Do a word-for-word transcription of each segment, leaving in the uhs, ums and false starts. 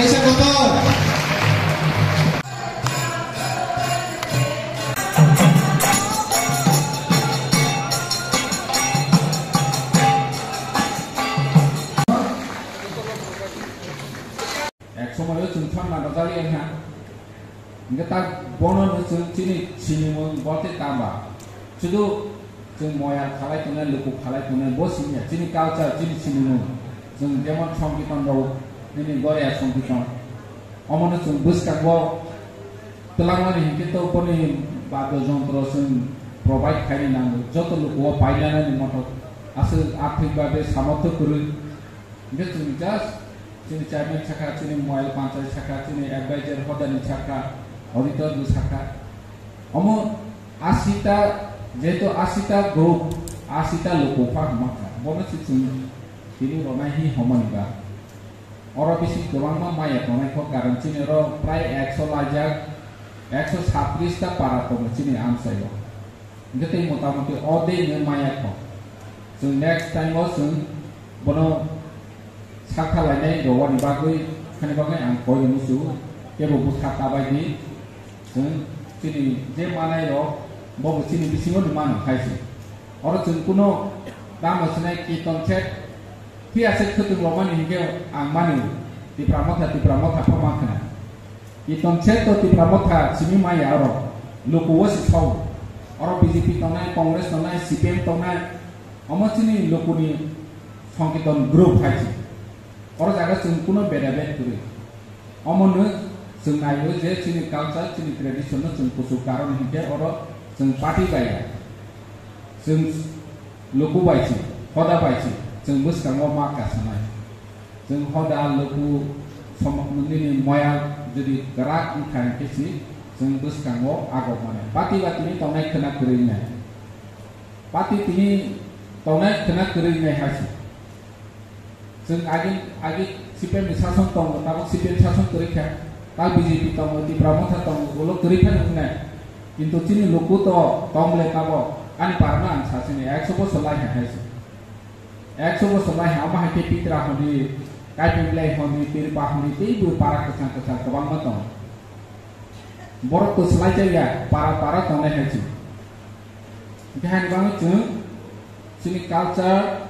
Kaisa kotor. Ek somoyo chwng thangna rwjak ya kha. Hingke tak bono no chwng chini sinimung bo tei tamba. Chudu chwng moya khalai tongnai, luku khalai tongnai, bo siniya chini culture, chini sinimung. Chwng jemon songkiton rok, nini goria songkiton. Omono chwng bwskango twlangmani hinkhe to boni badyo jontro chwng provide khaini nango. Joto luku o painani motok aswk athwik babe samortho kwrwi. Hingke chwng just chini chairman sakha, chini mobile panchayat sakha, chini advisor hodani sakha, auditor bo sakha. Omo asita, jehetu asita group, asita luku pha hwnma kha. Bono se chwng tini ronai hi homani ba. Oro bisi kwbangma maya tongnai kho, karon chini oro prai ekso laijak, ekso satris ta para tongo chini amchaio. Hingke tei motamuti o dei no maya kho. Chwng next time o chwng bono sakha lainai rowani bagwi, khani bagwi ang koi rwmwi su, kebo bwkha ta bai di. Chwng chini je manai rok, bo bo chini bisingo ni mano khai se. Oro chwng kuno dam rw sinai kiton set, phiya se khwtwng rok mani hinkhe ang mani Tipra Motha, Tipra Motha pha ma khna. Iton cheto Tipra Motha simi maya oro. Luku o si sao. Oro B J P tongnai, Congress tongnai, C P M tongnai. Omo chini lukuni songkiton group hai si. Oro jaga chwng kuno beda bed kwrwi. Omo no chwng naio je chini culture, chini tradition no chwng kuchuk karon hinkhe oro chwng party bai ya. Chwng luku bai si, hoda bai si, chwng bwskango ma kasanai. Chwng hoda luku som-, nini moya jodi kwrak wngkha hinkhe si chwng bwskango agok mane. Pati ba tini tongnai khwna kwrwi nai. Pati tini tongnai khwna kwrwi nai hai si. Chwng agi, agi C P M ni sason tongo, tabuk C P M sason kwrwi kha. Ta B J P tongo, Tipra Motha tongo, ulo kwrwi phano wngnai. Kintu chini luku to tong le tabuk, ani parano ang sasini, ekso bosor lai hai hai si. Ekso bosor lai hama hai khe Pitra hwnwi, Kaipinglai hwnwi, Tirpa hwnwi, teibo para kwchang kwchang kwbangma tongo. Borok to swlai chaya, para para tongnai hai chwng. Hingke hani bagwi chwng chini culture,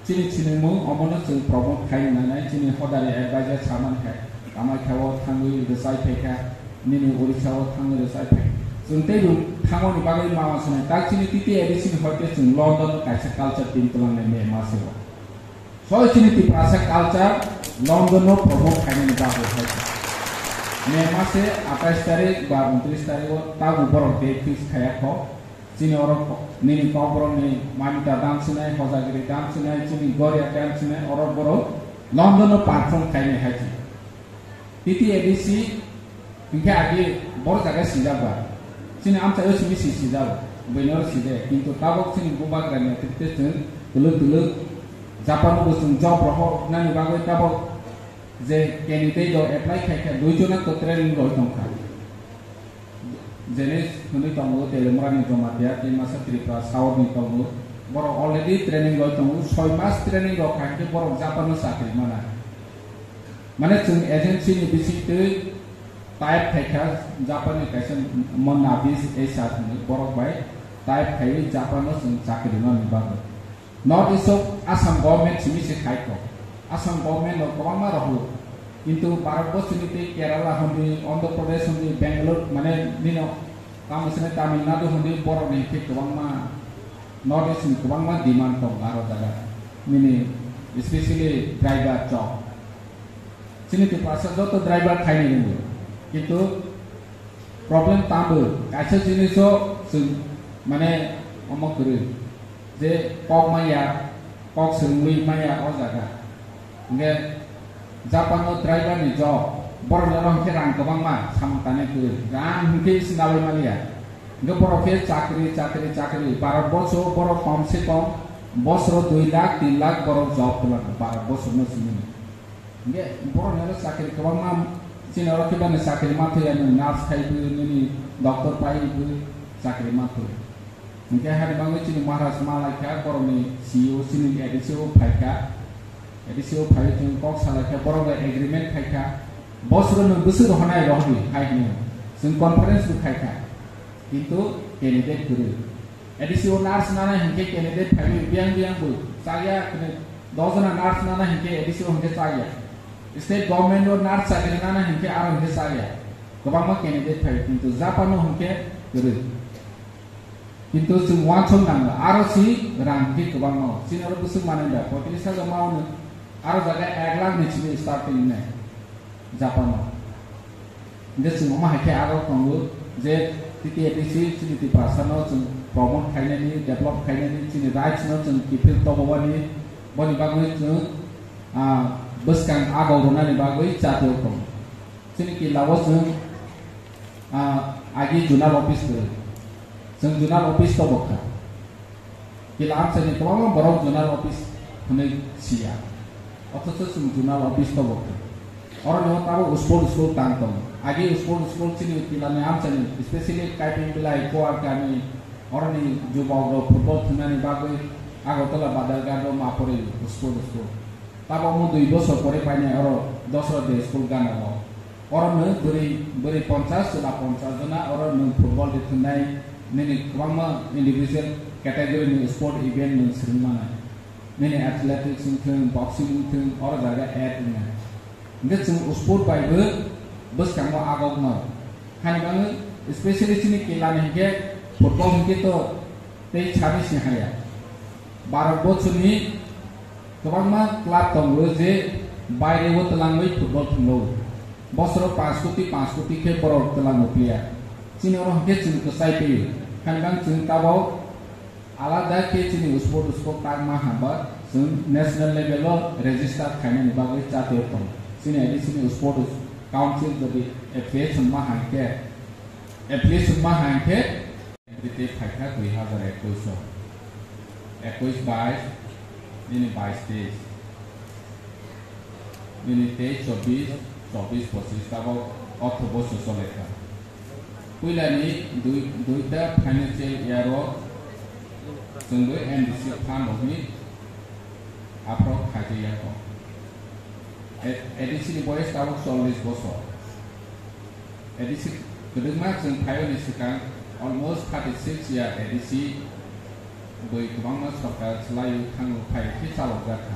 chini sinimung omono chwng promote khai nanai, chini hodari advisor saman khai. Kamaikha o thangwi rwchai phaikha, nini Odisha o thangwi rwchai phai. Chwng teibo thangmani bagwi ma uansuknai. Tak chini T T A D C ni hoite chwng London kaisa culture team twlangnai May maseo. Soi chini Tiprasa culture London o promote khainani bagwi hai. May mase atais tarik ba untris tarik o tabu borok date fix khaya kho. Chini oro nini kokborok ni Mamita dam sinai, Hojagiri dam sinai, chini Goria dam sinai, oro borok London o perform khainai hai. T T A D C hinkhe agi boro jaga sijak ba. Chini amchaio simi si sijak, buino sijak. Kintu tabok chini bubagra ni netrite chwng twlwk twlwk Japan bo chwng job rohor nani bagwi tabok je candidate rok apply khai kha, dui jona to training roi tongkha. Jene hwnwi tongo Telemura ni Jamatia, tei masa Tripura South ni tongo. Borok already training roi tongo, soi mas training rok khai khe borok Japan o chakri mana. Mane chwng agency ni bisingtwi type khaikha, Japan ni kaisa Monavis H R hwnwi borok bai type khaiwi Japan o chwng chakri manwi bagwi. North East o Assam government simi se khai kho. Assam government no kwbangma rohor. Kintu Bharat borsoni tei Kerala hwnwi, Andhra Pradesh hwnwi, Bangalore mane nino tamo sene Tamil Nadu hwnwi borok ni khe kwbangma North East ni kwbangma demand tong aro jaga. Nini especially driver job. Chini Tiprasa joto driver khaini ringo. Kintu problem tambo kaisa jiniso chwng mane omo kwrwi je kok maya, kok swrwngwi maya o jaga. Hingke Japan o driver ni job, borok ni oro hingke rang kwbangma samung tanai kwrwi, rang hingke isi nabai maliya. Hingke borok khe chakri, chakri, chakri, Bharat borso borok kom se kom bosoro dui lakh, tin lakh borok job kwlak Bharat borso no simi. Hingke borok ni oro chakri kwbangma, chini oro khe bani chakri ma thwiya, nini nurse khai bwi, nini doctor pai bwi chakri ma thwi. Hingke hani bagwi chini Maharaj ma lai kha, borok ni C E O, chini A D C o phai kha, A D C o phai chwng kok sa lai kha, borok bai agreement khai kha. Bosro no bwswk rohornai rohorwi hai hwnwi chwng conference bo khai kha, kintu candidate kwrwi. A D C o nurse nana hinkhe candidate phaiwi biyang biyang bo chaya, hwnwi dos jona nurse nana hinkhe A D C o hinkhe chaya. State government o nurse chakri nana hinkhe aro hinkhe chaya. Kwbangma candidate phaiwi, kintu Japan o hinkhe kwrwi. Kintu chwng uansuk nango, aro si rang khe kwbangma o. Chini oro bwswk manwi da, poitris hajar ma ono, aro jaga ek lakh ni simi starting nai Japan o. Hingke chwng omo hai khe aro tongo je T T A D C chini Tiprasa no chwng promote khainani, develop khainani, chini rights no chwng kiphil tobobani, boni bagwi chwng, ah, bwskang agau rwnani bagwi chatio tongo. Chini kila o chwng, ah, agi zonal office kwrwi. Chwng zonal office tobok kha. Kila amchaini kwbangma borok zonal office hwnwi siya. Othocho chwng zonal office tobok kha. Oro ni tabok sport school tang tongo. Agi sport school chini kilani amchaini, specially Kaiping Bilai, Kuar Kami, oroni jubok rok football thwngnani bagwi Agartala Badalghat o ma pori sport school. Tabok mo dui bosor pore painai oro Dosra Day School gana o. Oro nwng bwrwi, bwrwi ponchas, chwla ponchas jona, oro nwng football de thwngnai, nini kwbangma individual category ni sport event nwng swrwng manai. Nini athletics wngthwng, boxing wngthwng, oro jaga add wngnai. Hingke chwng sport bai bo bwskango agokno. Hani bagwi specially chini kila ni hingke football hingke to tei sani si haya. Baro bochorni kwbangma club tongo je baire o twlangwi football thwngwi. Bosoro panch koti, panch koti khe borok twlango player. Chini oro hwnkhe chwng kwchai twi. Hani bang chwng tabok alada khe chini sport, sport tangma hamba chwng national level o register khainani bagwi chatio tongo. Chini A D C ni sport council jodi affiliation ma hangkhe, affiliation ma hangkhe, Entry tei phaikha dui hazar ekush o. Ekush bais, nini bais teis. Nini teis chobbish, chobbish pochish tabok ortho bochor chole kha. Puilani dui, duita financial year o chwngbo M D C fund rokni aphro khaijak ya kho. A-, A D C ni boyes tabok chollish bochor. A D C kwdwkma chwng phaiyoni swkang almost thirty six year A D C bwi kwbangma sorkar chwlaiwi thango phai khe chalokjak kha.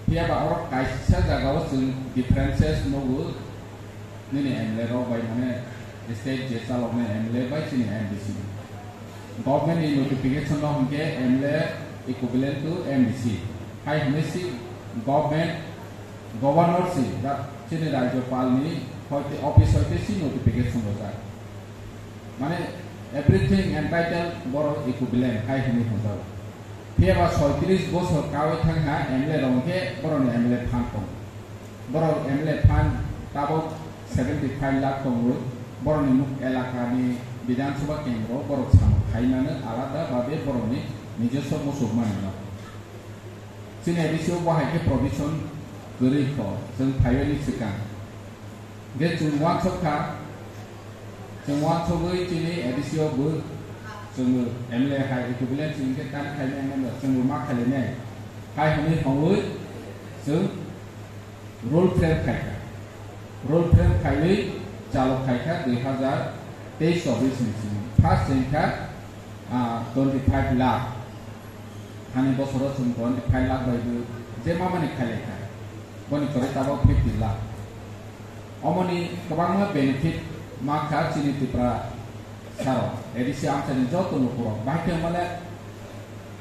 Phiya ba oro kaisa jagao chwng differences nugo nini M L A rok bai mane state je chaloknai M L A bai chini M D C. Government ni notification no hwnkhe M L A equivalent to M D C. Hai hwnwi si government, governor si ra-, chini rajyopal ni hoite office hoite si notification rojak. Mane everything entitled borok equivalent hai hwnwi hwnjago. Phiya ba soitris bosor kawi thangha M L A rok hwnkhe borokni M L A fund tongo. Borok M L A fund tabok seventy five lakh tongwi, borokni nuk elakani Bidhan Sabha kendro borok samung khaimano alada babe borokni nijoswo muchukmani no. Chini A D C o bo hai khe provision kwrwi kho, chwng phaiyoni swkang. Hwnkhe chwng uansuk kha, chwng uansugwi chini A D C o bo chwng M L A hai equivalent chwng khe kan khainai mano, chwng bo ma khailainai. Hai hwnwi hwnwi chwng rule frame khai kha. Rule frame khaiwi chalok khai kha dui hazar teis chobbish ni simi. First cheng kha, ah, twenty five lakh. Thani bosoro chwng twenty five lakh bai bo je mamani khailai kha. Boni pore tabok fifty lakh. Omoni kwbangma benefit ma kha chini Tripura sarok, A D C amchaini joto nukhurok. Bahai khe wngmale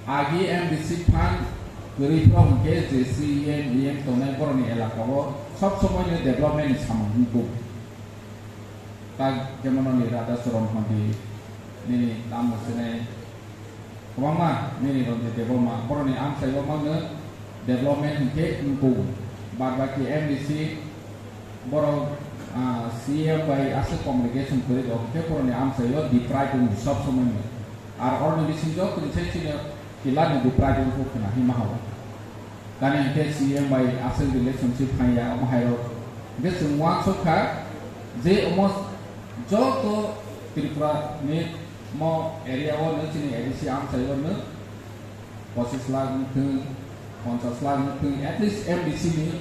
agi M D C fund kwrwi phano hwnkhe je C E M, E M tongnai borokni elaka o sob somoino development ni samung wngkuk. Tak jemon oni Radha Charan Hadi, nini tamo sene kwbangma nini Ranjit Debbarma, borokni amchaio mangno development hinkhe wngkuk. Bad baki M D C borok, ah, C M bai aswk communication kwrwi rok hinkhe borokni amchaio deprive wngwi sob somoino. Ar oroni bisingo tini sai chini kila ni deprive wngkuk khna hinma hao. Tani hinkhe C M bai aswk relationship haiya omo hairok. Hinkhe chwng uansuk kha je omo joto Tripura ni mo area o no chini A D C amchai o no pochis lakh wngthwng, ponchas lakh wngthwng, at least M D C ni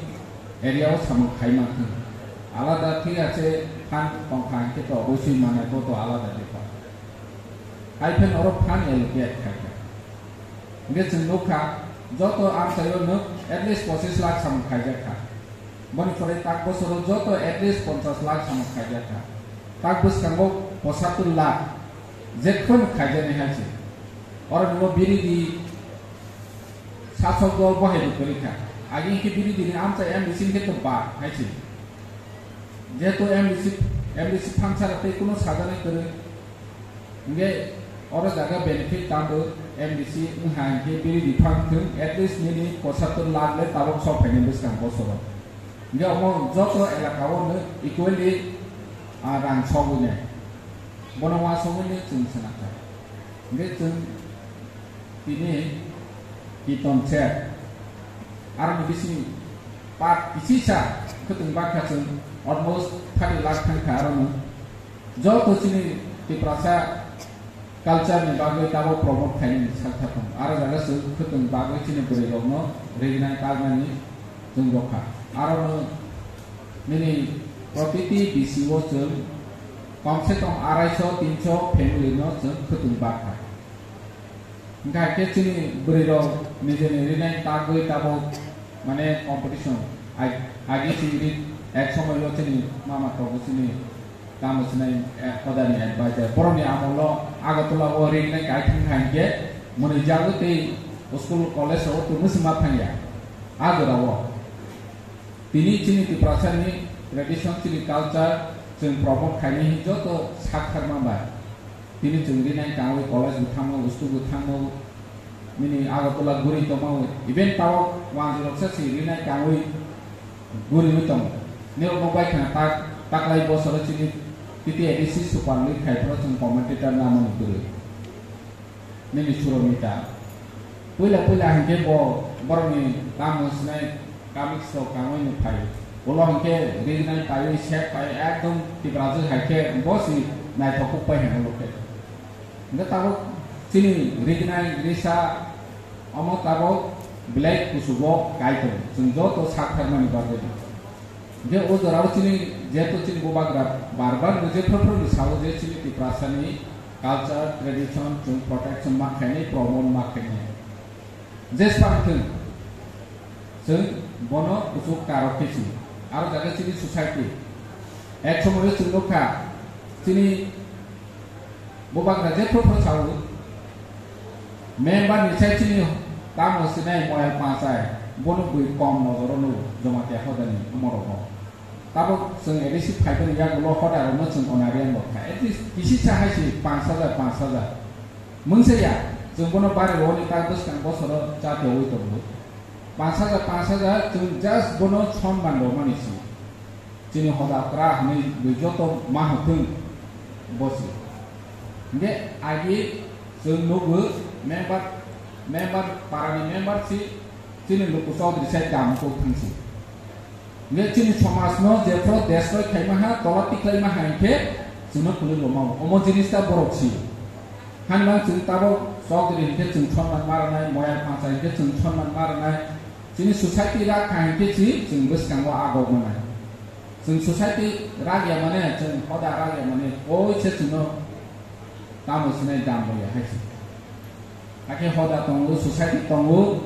area o samung khai mantwng. Alada thik ase fund tongkha hwnkhe to obosoi manai bo to alada bepar. Hai phano oro fund allocate khaikha. Hwnkhe chwng nukha joto amchaio nwk at least pochis lakh samung khaijakha. Boni pore tak bosoro joto at least ponchas lakh samung khaijakha. Tak bwskango pochattor lakh jephru khaijaknai hai se. Oro nwngo biri di sasok dol bohai rw kwrwi kha. Agi hwnkhe biri di ni amchai M D C hwnkhe to ba hai se. Jehetu M D C, M D C phansara tei kuno sajani kwrwi. Hwnkhe oro jaga benefit tambo M D C wngha hwnkhe biri di phang thwng at least nini pochattor lakh le tabok sok phainai bwskang bosoro. Hwnkhe omo joto elaka o no equally, ah, rang sogwi nai. Bono uansugwi no chwng swnamkha. Hwnkhe chwng tini kiton se aroni bising part kisisa khwtwng bakha chwng almost thirty lakh thangkha arono. Joto chini Tiprasa culture ni bagwi tabok promote khainani sakha thung. Aro jaga chwng khwtwng bagwi chini bwrwi rokno rinai tagnani chwng rokha. Arono nini protiti B C o chwng komse kom araiso tinso family no chwng khwtwng bakha. Hwnkha khe chini bwrwi rok nijeni rinai tagwi tabok mane competition. Ag-, agi chini ek somoi o chini mama togo chini tamo sinai, eh, hodani advisor. Borokni amolo Agartala o rinai kaithang hai khe mwnwi jagwi tei school college o twi mwsima thangya. Agora o. Tini chini Tiprasani tradition, chini culture chwng promote khainai joto sak thar manbai. Tini chwng rinai kangwi college bo thangno, school bo thangno, nini Agartala guri tongmao, even tabok wanjwi rok sa si rinai kangwi guriwi tongo. Nirok no bai khna tak, taklai bosoro chini T T A D C Super League khai phano chwng commentator namani kwrwi. Nini Suromita. Puila puila hinkhe bo borokni tamo sinai comics rok kangwi no phai. Ulo hinkhe rinai paiwi sek pai ekdom Tiprajwk hai khe bo si naithok kuk pai hai ulo khe. Hinkhe tabok chini rinai risa omo tabok belai kuchugo kai tongo. Chwng joto sak phermani bagwi. Hinkhe o jorao chini jeto chini bubagra bar bar no je phru phru no sao je chini Tiprasani culture, tradition chwng protection ma khainai, promote ma khainai. Jeswng thwng, chwng bono kuchuk karok khe si. Aro jaga chini society. Ek somoyo chwng nukha, chini bubagra je phru phru sao, member ni sai chini tamo sinai moyal panchai, bono bui kom nojoro nugo, Jamatia hodani omorok bo. Tabok chwng A D C phaibani yagulo hoda rokno chwng onarian bo kha. At least kisisa hai si panch hajar, panch hajar. Mungsa ya, chwng bono bari roni tak bwskang bosoro chati oi tongo. Panch hajar, panch hajar chwng just bono sonman rwmani si. Chini hoda kra hwnwi bui joto ma hwthwng bo si. Hwnkhe agi chwng nugo member, member, parani member si chini luku chaudhuri sai dam kok thang si. Hwnkhe chini somajno jephru destroy khaima ha, tola tiklaima ha hinkhe chwngno kwlwi lomao. Omo jinis ta borok si. Hanimang chwng tabok chaudhuri hinkhe chwng sonman ma rwnai, moyal panchai hinkhe chwng sonman ma rwnai. Chini society rak kha hinkhe si chwng bwskango agok manai. Chwng society rak ya mane, chwng hoda rak ya mane, koi se chwngno tamo sinai dam bo ya hai si. Hakhe hoda tongo, society tongo,